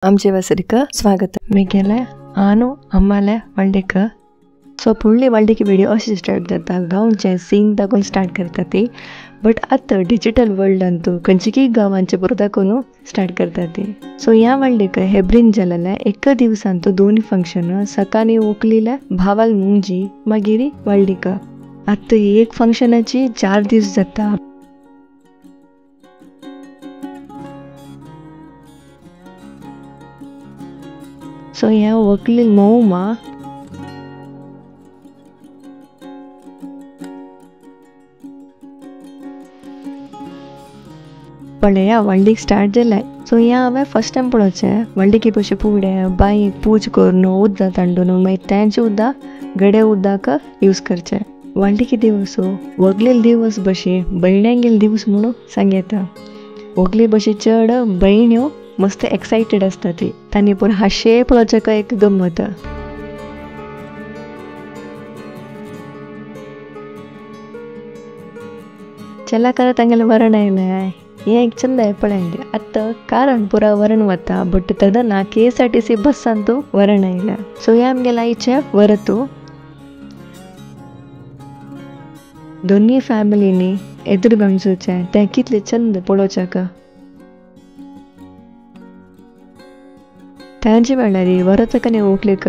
आमचे वसरीक स्वागत. मेगेले आनु अम्माले वळडीक. सो फुडली वळडीकी विडियो अशी स्टार्ट जाता, गांवचे सीन दाखोवन स्टार्ट करता ती. बट आतां डिजिटल वर्ल्डान तूं खंयची गांवांचे पुरो दाखोवन स्टार्ट करता ती. सो ह्या वळडीक हेब्रीन जालेले एका दिवसान तूं दोन फंक्शन, सकाळी व्हंकलीले भावाल मुंजी, मागीर वळडीक. आतां एक फंक्शनाची 4 दीस जाता. सो ह्या व्हंकलील मोवमा पळया वळडीक स्टार्ट जालें. सो ह्या हांवें फर्स्ट टायम पळोवचें वळडीकी पशी फुडें बांयक पूज करून उदक तांडून मागीर तेंचें उदक गडे उदक यूज करचें. वळडीकी दिवस व्हंकलेल दिवस बशी भयण्यांगेल दिवस म्हणून सांगता. व्हंकले बशी चड भयण्यो मस्त एक्सायटेड आसता ती, तांणी पूण हांशे पळोवचें एक गम्मत. चेल्याकार तांगेलें वरण आयलें हें एक चंद पळयलें. आतां कारण पुरा वरण वता बट तेन्ना KSRTC बसान तूं वरण आयलें. सो हें आमगेलें आयचें वरतू. दोनूय फॅमिलीनी एदुर गमजोचें तें कितलें चंद पळोवच्याक. तांचे वेळार वरतक आनी व्हंकलेक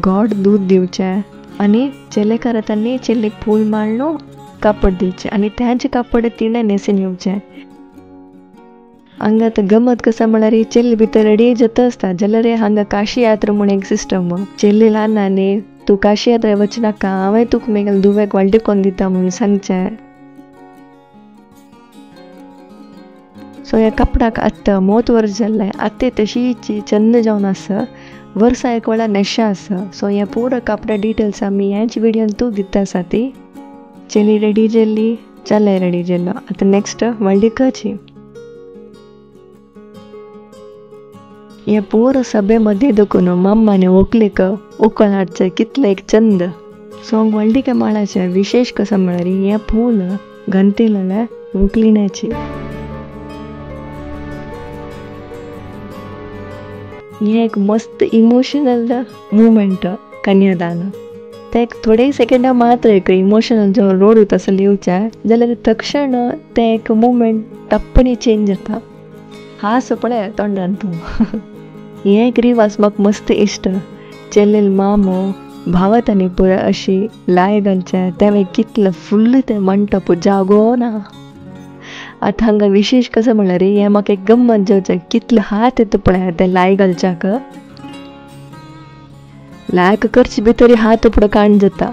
गोड दूद दिवचें आनी चेलेकारा तांणी चेल्लेक फूल माळून कापड दिवचें आनी तांचें कापड तिणें न्हेसून येवचें. हांगा आतां गमत कसा म्हळ्यार चेल्ली भितर रेडी जाता आसता जाल्यार हांगा काशी यात्रा म्हूण एक सिस्टम. चेल्ली ल्हान आनी तूं काशी यात्रा वचनाका, हांवें तुका मागीर धुवेक व्हडली कोन्न दिता म्हणून सांगचें. सो ह्या कपडाक आतां 30 वर्स जाल्लें, आतां तशीच चंद जावन आसा, वर्सा एक वेळा नेशा आसा. सो ह्या पुरो कापडा डिटेल्स आमी ह्याच विडियोन तूं दिता आसा ती. चेली रेडी जाल्ली, चले रेडी जाल्लो. आतां नेक्स्ट व्हडलीकाची. ह्या पुरो सभे मदें देखून माम्माने व्हंकलेक उकळ हाडचें कितलें एक चंद. सो व्हडलीक माळाचें विशेश कसो म्हळ्यार हें फूल गंतिलेलें व्हंकलिण्याची. हें एक मस्त इमोशनल मुमेंट कन्यादान. तें एक थोडे सेकेंडा मात्र एक इमोशनल जेन्ना रोड तसो येवचें जाल्यार तक्षण तें एक मुमेंट टप्पणी चेंज जाता. हांस पळय तोंडान तूं. हें एक रिवाज म्हाका मस्त इश्ट. चेल्लेल मामो भावात आनी पुराय अशी लाय घालचें तें कितलें फुल्ल तें मंटप जागो ना. आतां हांगा विशेश कसो म्हणल्यार हें म्हाका एक गम्मत जावचें कितले हात येता पळय तें लाय घालच्याक. लायक करचे भितर हात पुरो काण जाता.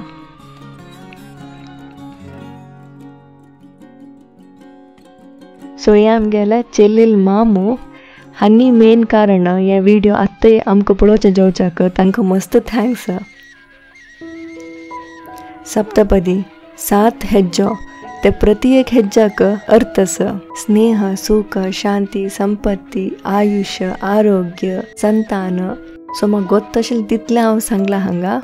सो हें आमगेलें चेल्लेल मामो हांणी मेन कारण हें विडियो आतां आमकां पळोवचें जेवच्याक तांकां मस्त thanks. सप्तपदी 7 हेज्जो, ते प्रति एक हेज्जाक अर्थ आसा. स्नेह, सुख, शांती, संपत्ती, आयुष्य, आरोग्य, संतान. सो म्हाका गोत्त आशिल्लें तितलें हांव सांगलां हांगा.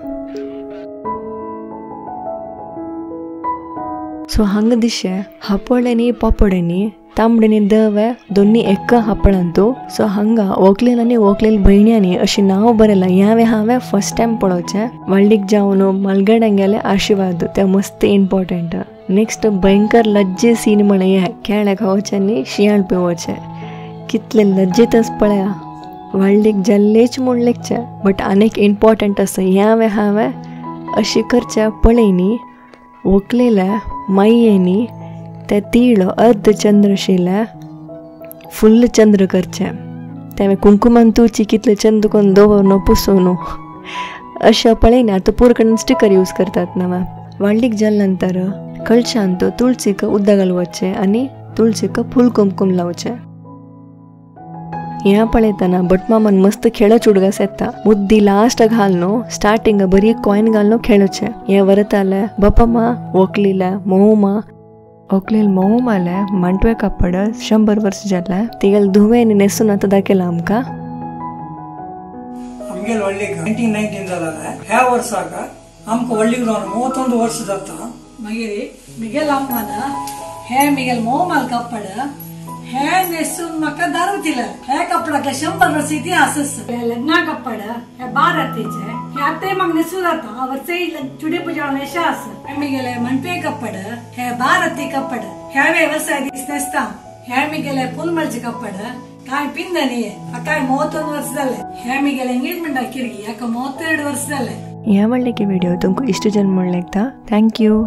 सो हांगा दिशें हापड आनी पापड आनी तांबडे आनी धवे दोन्ही एका हापडान तूं. सो हांगा व्हंकलेन आनी व्हंकलेल भयण्यांनी अशें नांव बरयलां. ह्यावें हांवें फर्स्ट टायम पळोवचें. व्हडलीक जावन मालगड्यांगेले आशिर्वाद ते मस्त इम्पॉर्टंट. नेक्स्ट भयंकर लज्जे सीन म्हळ्यार हें केळें खावचें आनी शियाळ पिवचें. कितलें लज्जेतच पळया व्हडलीक जाल्लेच म्हूण लेगचें बट आनीक इम्पॉर्टंट आसा. ह्यावें हांवें अशें करचें पळय न्ही व्हंकलेल्या मायेनी ते तीळ अर्द चंद्र आशिल्लें फुल्ल चंद्र करचें. तें कुंकुमान तुची कितलें चंद करून दवरनो पुसोवनो अशें पळय न्ही. आतां पुरो कडेन स्टिकर यूज करतात ना. व्हडलीक जाले नंतर कळशांत तुळशीक उदक घालवचें आनी तुळशीक फूल कुमकूम लावचें. हें पळयतना भटमामान मस्त खेळच उडगास येता. मुद्दी लास्ट घालनो स्टार्टिंग बरी कॉयन घालनो खेळचें. हें वरतालें बापामा व्हंकलीले मोवमा. व्हंकलेल मोवमाले मांटवे कापड 100 वर्स जालें. तिगेले धुवे आनी न्हेसून आतां दाखयलां आमकां. आमगेले व्हडलीक 1919 जालें. ह्या वर्साक आमकां व्हडलीक जावन 31 वर्स जाता. मागीर मिगेल अम्मान हे मिगेल मोवमाल कापड हे नेसून म्हाका दारू दिले. हे कपडाक 100 वर्स इतिहास. लग्ना कपड हे बारातीचे हे आतां म्हाका नेसून जाता वर्सय चुडी पुजा नेशा आसा. मिगेले म्हणपे कपड हे बाराती कपड हे व्यवसाय दीस नेसता. हे मिगेले पुलमळचे कपड काय पिंदनी काय 31 वर्ष जाले. हे मिगेले एंगेजमेंट किरगी याका 32 वर्ष जाले. ह्या म्हणले की व्हिडिओ तुमकां इश्ट जन म्हणलें. Thank you.